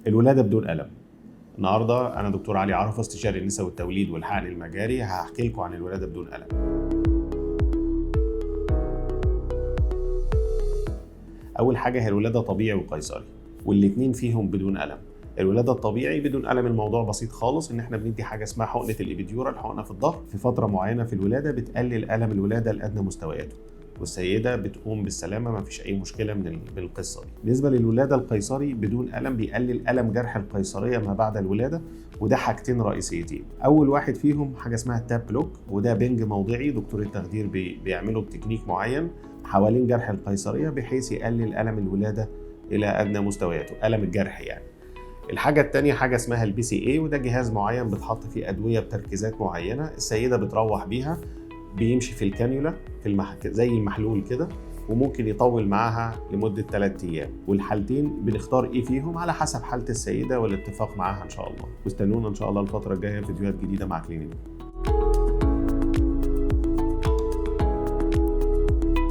الولادة بدون ألم. النهارده أنا دكتور علي عرفة، استشاري النساء والتوليد والحقن المجاري، هحكي لكم عن الولادة بدون ألم. أول حاجة هي الولادة طبيعي وقيصري، والاتنين فيهم بدون ألم. الولادة الطبيعي بدون ألم الموضوع بسيط خالص، إن إحنا بندي حاجة اسمها حقنة الإبيديورال، حقنة في الظهر في فترة معينة في الولادة بتقلل ألم الولادة لأدنى مستوياته، والسيدة بتقوم بالسلامة، ما فيش أي مشكلة من القصة دي. بالنسبة للولادة القيصري بدون ألم، بيقلل ألم جرح القيصرية ما بعد الولادة، وده حاجتين رئيسيتين. أول واحد فيهم حاجة اسمها ال TAP block، وده بنج موضعي دكتور التخدير بيعمله بتكنيك معين حوالين جرح القيصرية بحيث يقلل ألم الولادة إلى أدنى مستوياته، ألم الجرح يعني. الحاجة التانية حاجة اسمها ال PCA، وده جهاز معين بتحط فيه أدوية بتركيزات معينة، السيدة بتروح بيها، بيمشي في الكانيولا في زي المحلول كده، وممكن يطول معاها لمدة 3 أيام. والحالتين بنختار إيه فيهم على حسب حالة السيدة والاتفاق معاها إن شاء الله. واستنونا إن شاء الله الفترة الجاية فيديوهات جديدة مع كلينيك.